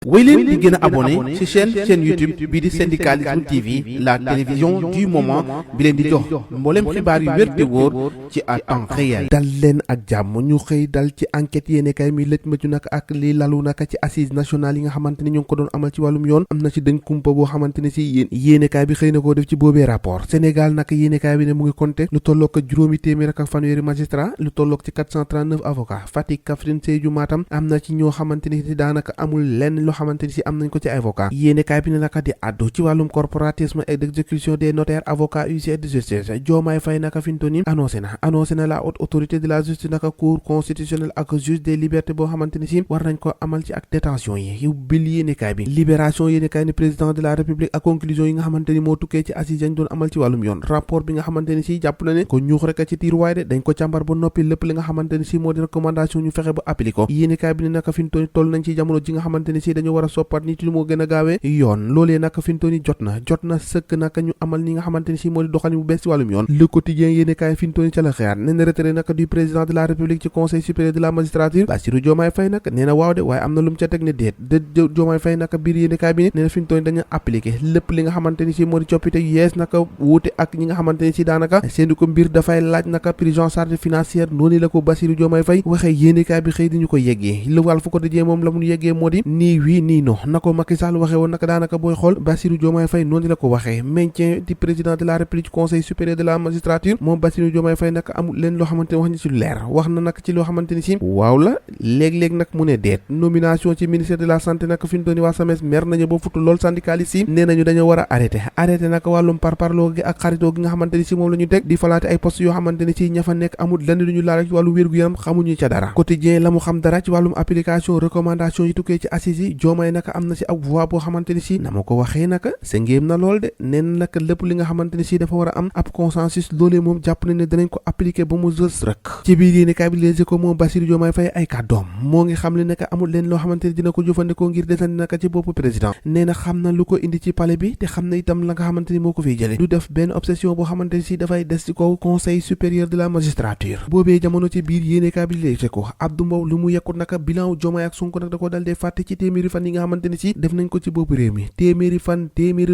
wéy leen di gën a abonné ci chaîne YouTube bii di Syndicalisme TV la télévision du moment bi leen di jox mboolem xibaar yu wér te wóor ci à temps réel. dal leen ak jàmm ñu xëy dal ci enquête yéenekaay mi lëj mëcu nag ak li lalu naka ci assises nationales yi nga xamante ni ñu ngi ko doon amal ci wàllum yoon am na ci dëñ kumpa boo xamante ni si yéenekaay bi xëy na koo def ci boobee rapport Sénégal naka yéenekaay bi ne mu ngi compté lu tolloog ko juróomi téeméer ak fanweeri magistrat lu tolloog ci 439 avocats Fatick Kaffrine Sédhiou Matam am na ci ñoo xamante ni si daanaka amul lenn loo xamante ni si am nañ ko ci avocat yéenekaay bi ne naka di addu ci wàllum corporatisme et d'exécution des notaires avocats huissiers de justice Diomaye Faye naka fintoni annoncé na la haute autorité de la justice naka cour constitutionnelle ak juge des libertés boo xamante ni si war nañ ko amal ci ak détention yi yu bil yéenekaay bi libération yéenekaay ni président de la république ak conclusion yi nga xamante ni moo tukkee ci assises yañ doon amal ci wàllum yoon rapport bi nga xamante ni si jàpp na ne ko ñuux rek ci tiiruwaay de dañ ko càmbar ba noppi lépp li nga xamante ni si moo di recommandation ñu fexe ba appliqué ko yéenekaay bi ne naka fintoni toll nañ ci jamono ji nga xamante ni si dañu war a soppat ni ci lu moo gën a gaawee yoon loolee naka fintoni jot na sëkk naka ñu amal ni nga xamante ni si moo di doxalin bu bees ci wàllum yoon le quotidien yéenekaay fintoni ca la xeyaat nee na retraité naka du président de la république ci conseil supérieur de la magistrature Bassirou Diomaye Faye nag nee na waaw de waaye am na lu mu ca teg ne déet de Diomaye Faye naka biir yéenekaay bi ne nee na fintoni dañu appliqué lépp li nga xamante ni si moo di coppite yees naka wuute ak ñi nga xamante ni si daanaka seeni ko mbir dafay laaj naka prise en charge financière noonu la ko Bassirou Diomaye Faye waxee yéenekaay bi xëy di ñu ko yeggee lu wàll fu ko dajee moom la mu yeggee moo di nii oui nii non na ko Macky Sall waxee woon naka daanaka booy xool Bassirou Diomaye Faye noonu la ko waxee maintien du président de la république conseil supérieur de la magistrature moom Bassirou Diomaye Faye naka amul leen loo xamante ni wax ni ci lu leer wax na nag ci loo xamante ni si waaw la léeg-léeg nag mu ne deet nomination ci ministère de la santé nag fi mu toll nii waa SAMES mer nañu ba futu lool syndicaliste yi nee nañu dañoo war a arrêté nag wàllum parparloo gi ak xaritoo gi nga xamante ni si moom la ñu teg di falaate ay poste yoo xamante ni si ña fa nekk amul lenn lu ñu laal ci wàllum wér-gu-yaram xamuñu ca dara quotidien la mu xam dara ci wàllum application recommandation yi tukkee ci assises yi Diomaye naka am na si ab voix boo xamante ni si na ma ko waxee naka sa ngéem na lool de neen naka lépp li nga xamante ni si dafa war a am ab consensus loolee moom jàpp nañ ne danañ ko appliquer ba mu jës rek ci biir yéenekaay bi Les Échos moom Bassirou Diomaye Faye ay kàddoom moo ngi xam le naka amul leen loo xamante ni dina ko jëfandikoo ngir desandi naka ci boppu président nee na xam na lu ko indi ci palais bi te xam na itam la nga xamante ni moo ko fiy jële du def benn obsession boo xamante ni si dafay des ci kaw conseil supérieur de la magistrature boobee jamono ci biir yéenekaay bi Les Échos Abdou Mbow lu mu yekkut naka bilan Diomaye ak Sonko nag da ko dal dee fàtte ci téeméeri fan yi nga xamante ni si def nañ ko ci boppu réew mi téeméeri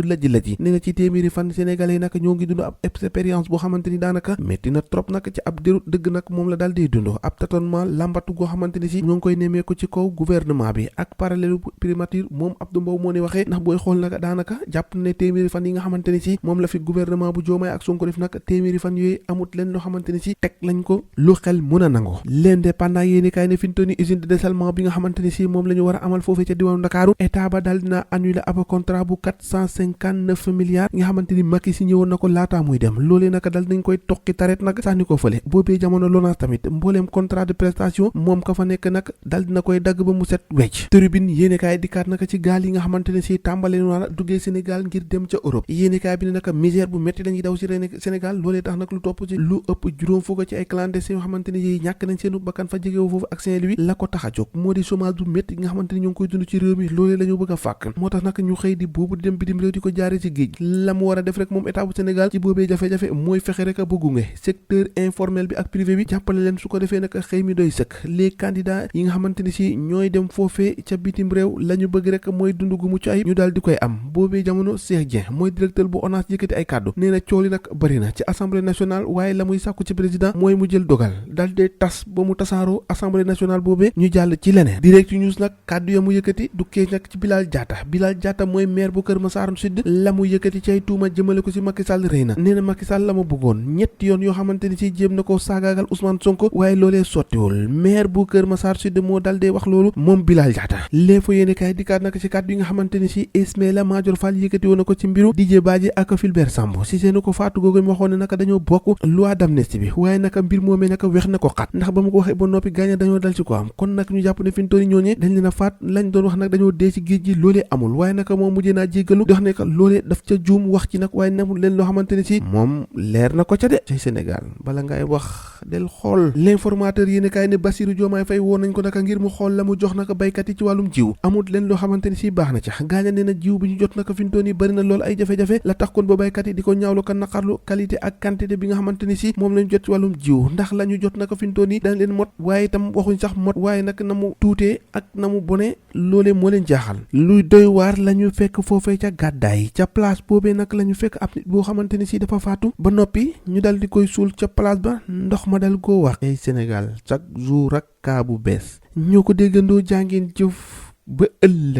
lëj nee na ci téeméeri fan sénégalais naka ñoo ngi dund ab expérience boo xamante ni daanaka métti na trop nag ci ab déru dëgg nag moom la daal di dund ab tâtonnement lambatu goo xamante ni si ñoo ngi koy nemee ko ci kaw gouvernement bi ak parallèle primature moom Abdou Mbow moo ne waxee ndax booy xool nag daanaka jàpp ne téeméeri fan yi nga xamante ni si moom la fi gouvernement bu Diomaye ak Sonko def nag téeméeri fan yooyu amut leen loo xamante ni si teg lañ ko lu xel mën a nangu l'indépendant yéeni kaay ne fintoni usine de dessalement bi nga xamante ni si moom la ñu war a amal foofee ca diwaanu Ndakaaru état ba daal dina annuler ab contrat bu 459 milliards nga xamante ni Macky si ñëwoon na ko laataa muy dem loolee naka dal nañ koy tokki taret nag sànni ko fële boobee jamono LONASE tamit mbooleem contrat de prestation moom ka fa nekk nag dal dina koy dagg ba mu set wecc tribune yéenekaay dikkaat naka ci gaal yi nga xamante ne si tàmbale na duggee Sénégal ngir dem ca Europe yéenekaay bi ne naka misère bu métti lañuy daw ci Sénégal loolee tax nag lu topp ci lu ëpp juróom fukk ci ay clandestins yoo xamante ne yi ñàkk nañ seenu bakkan fa jegewu foofu ak Saint-Louis la ko tax a jóg moo di chômage bu métti nga xamante ni ñu ngi koy dund ci réew mi loolee la ñu bëgg a fàkk moo tax nag ñu xëy di boobu di dem bitim réew di ko jaare ci géej la mu war a def rek moom état bu Sénégal ci boobee jafe-jafe mooy fexe rek a bëggunge secteur informel bi ak privé bi jàppale leen su ko defee nag xëy mi doy sëkk les candidats yi nga xamante ni si ñooy dem foofee ca bitim réew la ñu bëgg rek mooy dund gu mucc ayib ñu daal di koy am boobee jamono Cheikh Dieng mooy directeur bu ONAS yëkkati ay kàddu nee na coow li nag bëri na ci assemblée nationale waaye la muy sàkku ci président mooy mu jël dogal daal di tas ba mu tasaaroo assemblée nationale boobee ñu jàll ci leneen direct news nag kàddu ya mu yëkkati du kee nag ci Bilal Diatta mooy maire bu Kër Massar Sud la mu yëkkati ci ay tuuma jëmale ko ci Macky Sall rëy na nee na Macky Sall la ma bëggoon ñetti yoon yoo xamante ni si jéem na ko saagaagal Ousmane Sonko waaye loolee sottiwul maire bu Kër Massar Sud moo dal dee wax loolu moom Bilal Diatta léefo yéene kaay dikkaat naka ci kàddu yi nga xamante ni si Ismaïla Madior Fall yëkkati woon na ko ci mbiru Didier Badji ak Fulbert Sambou si seenu ko faatu googu mi waxoon ne naka dañoo bokk loi d'amnistie bi waaye naka mbir moomee naka wex na ko xat ndax ba mu ko waxee ba noppi gaaña dañoo dal ci ko am kon nag ñu jàpp ne fi ñu toll ñooñee dañ leen a faat lañ doon wax nag dañoo dee ci géej gi loolee amul waaye naka moom mujjee naa jéggalu di wax ne que loolee daf ca juum wax ci nag waaye namul leen loo xamante ni si moom leer na ko ca de ci Sénégal bala ngay wax del xool l'informateur yéene kaay ne Bassirou Diomaye Faye woon nañ ko naka ngir mu xool la mu jox naka baykat yi ci wàllum jiw amul leen loo xamante ni si baax na ca gaaña nee na jiw bi ñu jot naka fi ñu toll nii bëri na lool ay jafe-jafe la tax kon ba baykat yi di ko ñaawlu ko naqarlu qualité ak quantité bi nga xamante ni si moom lañ jot ci wàllum jiw ndax la ñu jot naka fi ñu toll nii dañ leen mot waaye itam waxuñ sax mot waaye nag na mu tuutee ak na mu bone loolu loolee moo leen jaaxal. luy doy waar la ñu fekk foofee ca gàddaay ca place boobee nag la ñu fekk ab nit boo xamante ni si dafa faatu ba noppi ñu dal di koy suul ca place ba ndox ma dal koo wax. ay Sénégal chaque jour ak kaa bu bees ñoo ko déggandoo jàngeen jëf ba ëllëg.